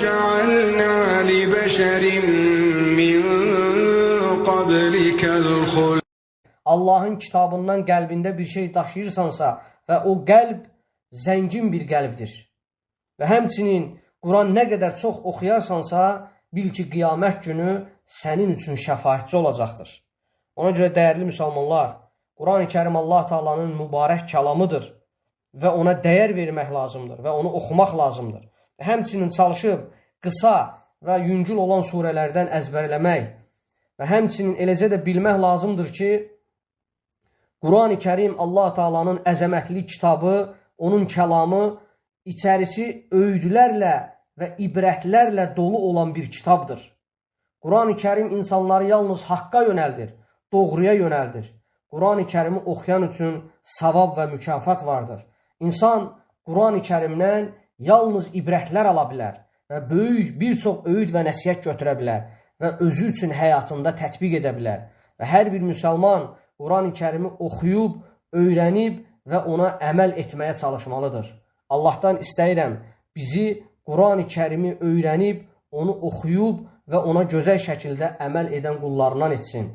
جعلنا لبشر من قبلك الخلد. Allahın kitabından qəlbində bir şey daşıyırsansa və o qəlb zəngin bir qəlbdir. Və həmçinin Quran nə qədər çox oxuyarsansa, bil ki, qiyamət günü sənin üçün şəfaətçi olacaqdır. Ona görə dəyərli müsəlmanlar, Quran-ı Kərim Allah Taala'nın mübarək kəlamıdır və ona dəyər vermək lazımdır və onu oxumaq lazımdır. Həmçinin çalışıb qısa və yüngül olan surələrdən əzbərləmək və həmçinin eləcə də bilmək lazımdır ki, Quran-ı Kərim Allah Taala'nın əzəmətli kitabı, onun kəlamı içərisi öyüdlərlə və ibrətlərlə dolu olan bir kitabdır. Quran-ı Kərim insanları yalnız haqqa yönəldir, doğruya yönəldir. Quran-ı Kərimi oxuyan üçün savab və mükafat vardır. İnsan Quran-ı Kərimdən yalnız ibrətlər ala bilər və böyük bir çox öyüd və nəsihət götürə bilər və özü üçün həyatında tətbiq edə bilər. Və hər bir müsəlman Quran-ı Kərimi oxuyub, öyrənib və ona əməl etməyə çalışmalıdır. Allahdan istəyirəm bizi Quran-ı Kərimi öyrənib, onu oxuyub və ona gözəl şəkildə əməl edən qullarından etsin.